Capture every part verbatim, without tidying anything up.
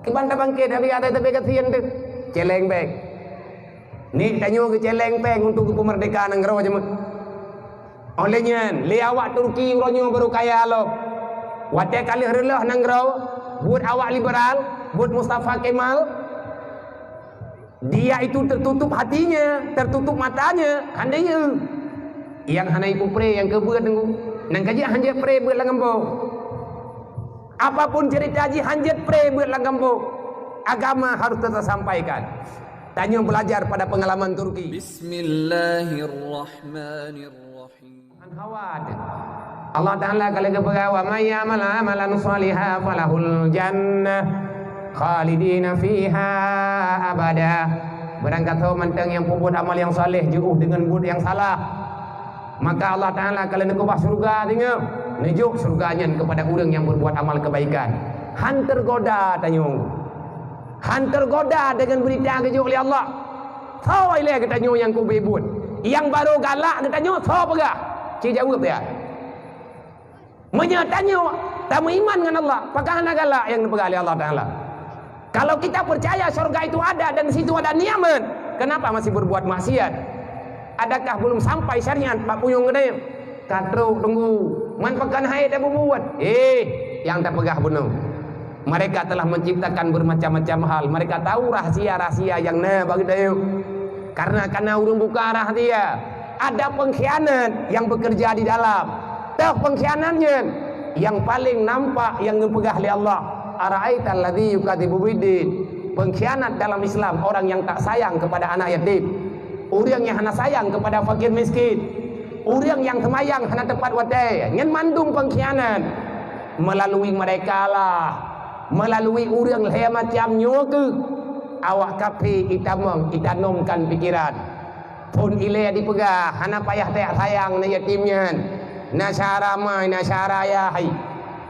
Iban tabangkét, tapi atai tapi kasihan tu. Celeng beng. Ni tanyoe geuceleng beng untuk geupeumerdeka nanggroe jameun. Oleh nyan, lé awak Turki uroe nyoe baru kaya lom. Watée ka lheueh reuloh nanggroe, buet awak liberal, buet Mustafa Kemal, dia itu tertutup hatinya, tertutup matanya, hana yeu. Nyang hana ipeupre nyang keu beuet nunggu. Nang ka jeuet hanjeuet pre beuet lam gampông. Apapun cerita jih hanjeuet pre beuet lam gampông. Agama harus tetap sampaikan. Tanyoe belajar pada pengalaman Turki. Bismillahirrahmanirrahim. An hawa teuh. Allah Ta'ala ka lheueh geupeugah, "Wa may ya'mal amalan shalihan falahul jannah khalidina fiha abada." Barangkasoe mantong nyang peubuet amal nyang saleh jiôh deungon buet nyang salah, maka Allah Ta'ala ka lheueh neukeubah syeuruga deungon neujok syeuruga nyan keupada ureuëng nyang peubuet amal keubaikan. Han teugoda tanyoe. Han teugoda deungon beurita geujok lé Allah. Soe ilée geutanyoe nyang keubeue buet? Nyang barô galak geutanyoe soe peugah? Ci jaweueb ya. Meunyoe tanyoe tameuiman ngon Allah, pakon hana galak nyang neupeugah lé Allah Ta'ala? Kalau kita percaya syurga itu ada dan di situ ada nikmat, kenapa masih berbuat maksiat? Adakah belum sampai syariat bak punyueng geutanyoe? Ka trok tunggu, man pakon hai tabubuet? Eh, nyang tapeugah bunoe. Mereka telah menciptakan bermacam-macam hal. Mereka tahu rahsia-rahsia nyang na bak geutanyoe. Karena kana ureuëng buka rahsia, ada pengkhianat yang bekerja di dalam. Toh pengkhianat nyan, yang paling nampak nyang geupeugah lé Allah, "Ara'aital ladzi yukadzibu biddin." Pengkhianat dalam Islam, orang yang tak sayang kepada anak yatim. Ureuëng nyang hana sayang kepada fakir miskin. Ureuëng nyang seumayang hana teupat watée. Nyan mandum pengkhianat. Melalui mereka lah, melalui ureuëng lhée macam nyoe keuh, awak kafé itamong, itanamkan pikiran. Phon ilée dipeugah, hana payah tajak sayang aneuk yatim nyan. Na syedara ma, na syedara ayah hai.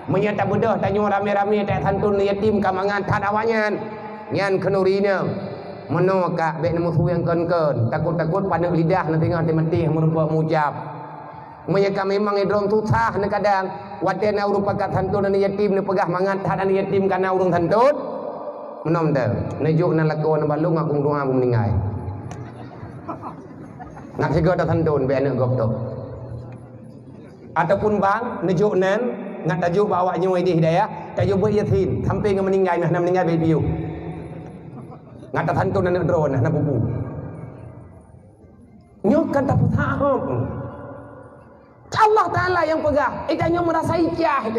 Meunyoe tabeudôh tanyoe ramé-ramé tajak santôn aneuk yatim ka mangat that awaknyan. Nyan keuneuk rineueng. Meunoe ka bék neumusu nyang kon-kon. Takot-takot paneuk lidah na teungoh teumeutih meurumpok meucab. Meunyoe ka memang droeneuh susah neukadang, watée na ureuëng pakat santôn aneuk yatim neupeugah mangat that aneuk yatim ka na ureuëng santôn. Meunoe teuh, neujok nan lakoe neubalong akong doa beumeuninggai. Nak sigoe tasantôn bak aneuk gob tu. Ataupun bang neujok nan, ngat tajok bak awak nyoe idéh dayah, tajok beuet Yasin sampai ngon meuninggai, nah, na meuninggai bak piôh. Ngat tasantôn aneuk droe nah, na pupu. Nyoe kan tapeusaha hom. Allah Ta'ala nyang peugah, eh, tanyoe meurasa icah.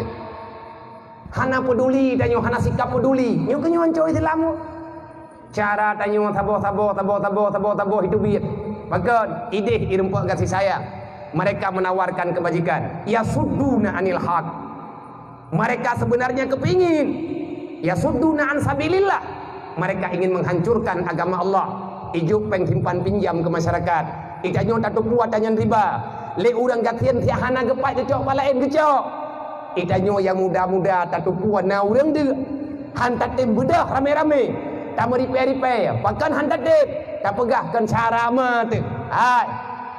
Hana peduli tanyoe, hana sikap peduli. Nyoe keuh nyoe anco Islam. Cara tanyoe saboh-saboh, saboh-saboh, saboh-saboh itu biet. Pakon? Idéh irumpok gaséh sayang. Mereka menawarkan kebajikan. Yasudduna anil haq. Mereka sebenarnya kepingin. Yasudduna an sabilillah. Mereka ingin menghancurkan agama Allah. Ijok péng simpan pinjam ke masyarakat. Itanyoe tatupu ata nyan riba. Lé ureuëng gasien siat hana geupat geucok palaén geucok. Itanyoe nyang muda-muda tatupu na ureuëng deuk. Han tatem beudôh ramé-ramé. Tameuripée-ripée. Pakon han tatem? Tapeugah kon syedara ma teuh. Hai,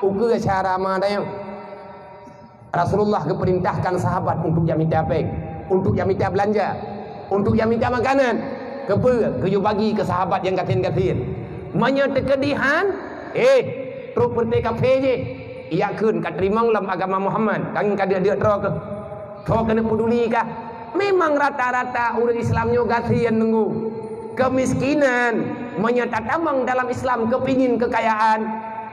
ukeue syedara ma tanyoe. Rasulullah geupeurintahkan sahabat untuk jak mita péng, untuk jak mita beulanja, untuk jak mita makanan. Keupeue? Geuyue bagi keu sahabat nyang gasien-gasien. Meunyoe teukeudi han, eh, trok peureute kafé jih. Ijak kheun ka teurimong lom agama Muhammad, ka ngieng ka deuk-deuk droe keuh. Soe keuneuk peuduli kah? Memang rata-rata ureuëng Islam nyoe gasien nunggu. Keumiskinan, meunyoe tatamong dalam Islam keupingin keukayaan,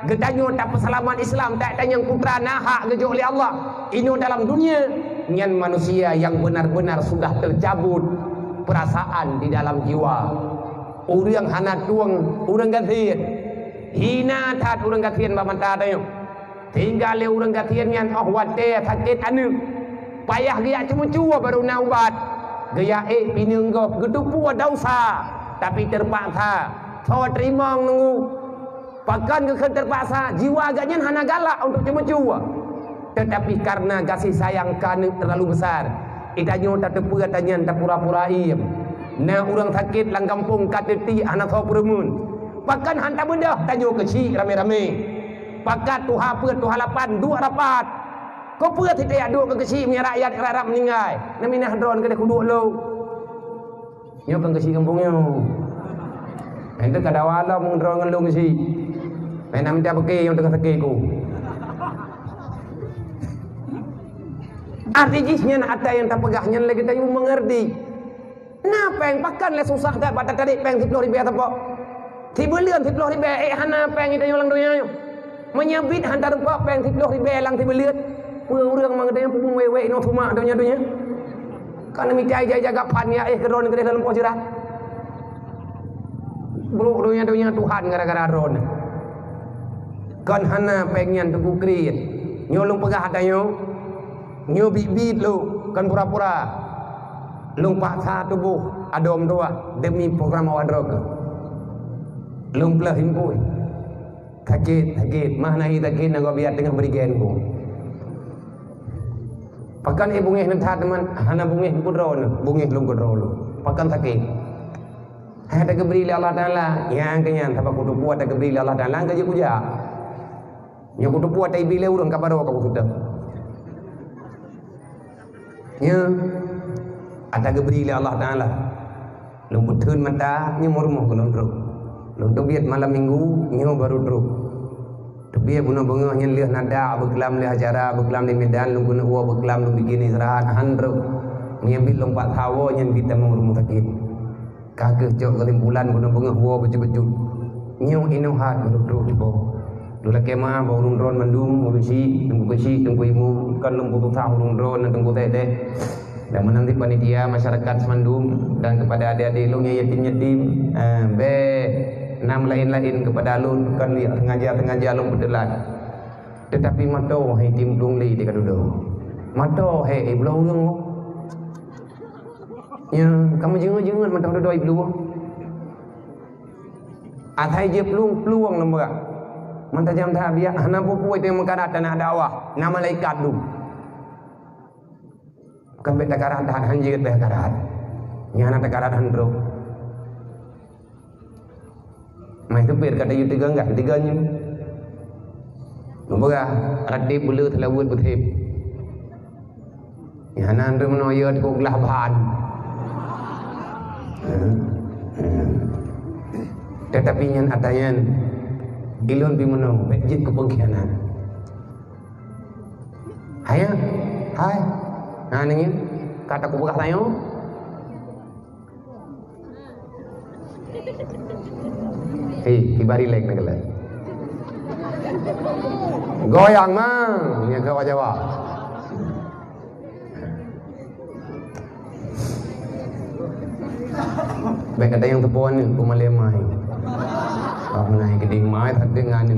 geutanyoe tapeuseulamat Islam, tajak tanyong putra na hak geujok lé Allah. Inoe dalam dunia, nyan manusia nyang benar-benar sudah tercabut perasaan di dalam jiwa. Ureuëng hana tueng ureuëng gasien. Hina that ureuëng gasien bak mata tanyoe. Sehingga lé ureuëng gasien nyan óh watée sakét aneuëk, payah geujak ceumeucue barô na ubat. Geujak ék pineung gob, geuteupeue desya, tapi teupaksa. Soe teurimong nunggu. Pakon geukheun teupaksa, jiwa geuhnyan hana galak untuk ceumeucue. Tetapi karena gaséh sayang keu aneuëk terlalu besar, itanyoe tateupeue ata nyan tapura-pura iem. Na ureuëng sakét lam gampông ka teutiek hana soe peureumeun. Pakon han tabeudôh tanyoe keuchik ramé-ramé. Pakat tuha peuet tuha lapan duek rapat. Keupeue siteuyak duek keu keuchik meunyo rakyat rab-rab meuninggai? Neuminah droe keudeh kuduek lôn. Nyoe kan keuchik gampông nyoe. Nyan teuka dawa lom droeneuh ngon lôn keuchik. Meunan mita peuke nyang teungoh sakét ku. Arti jih nyan atra nyang tapeugah nyan lé geutanyoe meungeurti. Na péng, pakon lé susah that bak tatari péng siplôh ribèe sapo. Sibuleuen siplôh ribèe, ék hana péng geutanyoe lam donya nyoe. Meunyoe biet hana tarumpok péng siplôh ribèe lam sibuleuen, peue ureueng mangat nyan peubeuet wék-wék inoe sumak donya-donya. Kan mita ija-ija gapan ya éh keudroe keudeh lam poh jeurat. Brok donya-donya Tuhan gara-gara droeneuh. Kon hana péng nyan teupeu kriet. Nyoe lôn peugah ata nyoe, nyoe biet-biet lôn, kon pura-pura. Lôn paksa tuboh adom dua demi program awak droe. Lôn pleuh impui. Sakét, sakét. Mah na hi sakét na gob biat teungoh bri gen ku. Pakon éh bungéh neuthat teuma hana bungéh keudroe neuh, bungéh lôn keudroe lôn. Pakon sakét. Hai tageubri lé Allah Taala, nyang keu nyan sabab kuteupeu tageubri lé Allah Taala ka jeuet kujak. Nyoe kuteupeu taibi lé ureueng ka baroe ka kuseutôt. Nyoe ata geubri lé Allah Taala. Lôn peutheun mata nyoe meurumoh keunoe trok. Lôn teubiet malam minggu nyoe baru trok. Teubiet bunoe beungoh nyan lheueh nada beuklam lheueh acara beuklam di Medan lôn keuneuk woe beuklam lôn bikin istirahat han trok. Nyan biet lôn paksa woe nyan biet tamong rumoh sakét. Ka kheueh cok keusimpulan bunoe beungoh woe bacut-bacut. Nyoe inoe hat meunurot droe. Lôn lakée meu'ah bak ureueng droen mandum, ureueng chik, teungku keuchik, teungku imum, kon lôn peususah ureueng droen dan teungku teh-teh. Dan meunan cit panitia, masyarakat semandum, dan kepada adik-adik lôn nyang yatim-yatim, eh, bék nam laén-laén kepada lôn, kon sengaja-sengaja lôn peuteulat. Tetapi mata hai tim dong lé di kadudoe. Mata hai ibloe ureueng. Ya, kamu jeuet-jeuet mantong dudoe i peuluwang. Asai jeuet peuluwang, peuluwang lom beurak. Mantong jam that biak, hana peue-peue teuh meukarat tanah dakwah, na malaikat dum. Bukan bèk takarat that, han jeuet bèk takarat. Nyang hana takarat han trok. Mai teupir ka tayue tiga enggak, tiga nyoe. Mupeugah, ratib beuleueh seulaweuet beutép. Nyang hana nyoe meunoe yue tikok glah ban. Tetapi nyan ata nyan, ilôn pi meunoe, bèk jeuet keu pengkhianat. Hai, hai. Nah, ni, kata kupeugah tanyoe. Hei, kiban rilek na galak. Goyang mang, nya kawa Jawa. Bèk gata nyang teupeue ni, peue malèe mai. Oh, nai keudéh mai that deungon ni.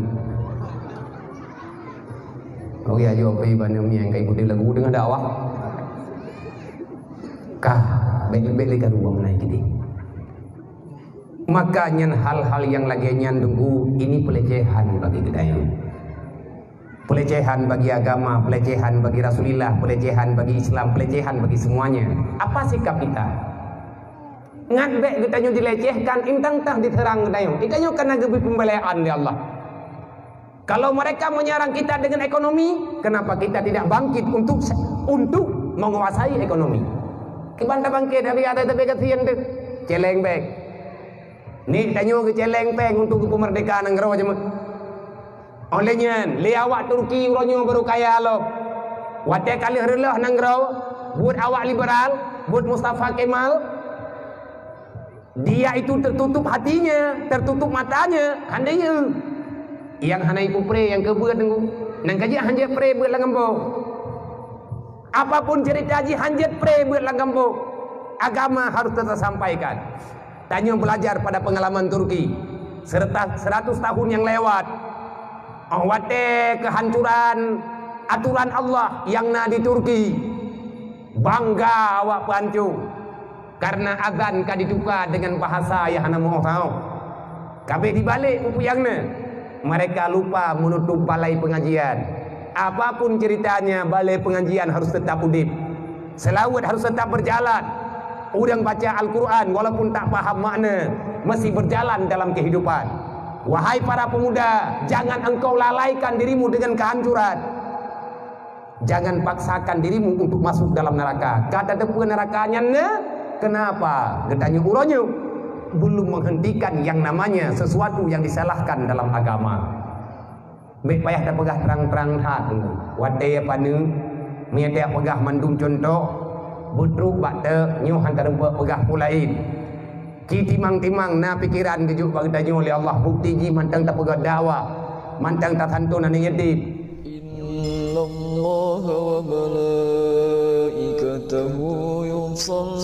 Oh ya, jaweueb pi bak namieng ka ikut lagu deungon dakwah. Kah, bèk-bèk lé ka ruwang nai keudéh. Maka nyan hal-hal nyang lagèe nyan teungku, ini pelecehan bagi geutanyoe. Pelecehan bagi agama, pelecehan bagi Rasulullah, pelecehan bagi Islam, pelecehan bagi semuanya. Apa sikap kita? Ngat bèk geutanyoe dilecehkan, intang tah diserang geutanyoe. Geutanyoe kana geubri pembelaan lé Allah. Kalau mereka menyerang kita dengan ekonomi, kenapa kita tidak bangkit untuk untuk menguasai ekonomi? Kiban tabangkit, tapi ada tapi kasihan tu. Celeng bèk. Ni tanyoe geuceleng péng untuk geupeumerdeka nanggroe jameun. Óh lheueh nyan, lé awak Turki uroe nyoe baru kaya lom. Watèe ka lheueh reuloh nanggroe, buet awak liberal, buet Mustafa Kemal, dia itu tertutup hatinya, tertutup matanya, hana yeu. Nyang hana ipeupre nyang keu beuet nunggu. Nang ka jeuet han jeuet pre beuet lam gambô. Apapun cerita jih han jeuet pre beuet lam gambô. Agama harus tetap sampaikan. Tanyoe belajar pada pengalaman Turki. Serta seratus tahun yang lewat. Óh watèe kehancuran aturan Allah nyang na di Turki. Bangga awak peuhanco. Karena azan ka dituka dengan bahasa nyang hana meu'oh-oh. Ka abéh dibalek peue nyang na. Mereka lupa menutup balai pengajian. Apapun ceritanya, balai pengajian harus tetap udép. Seulaweuet harus tetap berjalan. Ureueng baca Al-Quran walaupun tak paham makna, mesti berjalan dalam kehidupan. Wahai para pemuda, jangan engkau lalaikan dirimu dengan kehancuran. Jangan paksakan dirimu untuk masuk dalam neraka. Ka tateupeue neraka nyan na, Kenapa geutanyoe uroe nyoe belum menghentikan yang namanya sesuatu yang disalahkan dalam agama? Bèk payah tapeugah trang-trang that. Watèe paneuk, meunyoe tapeugah mandum cuntoh, beutrok bak teuk nyoe hana tarumpok peugah peue laén. Ci timang-timang na pikeran geujok bak geutanyoe lé Allah, bukti jih mantong tapeugah dawa, mantong tasantun aneuk yatim. Innallaha wa malaikatahu yusalluna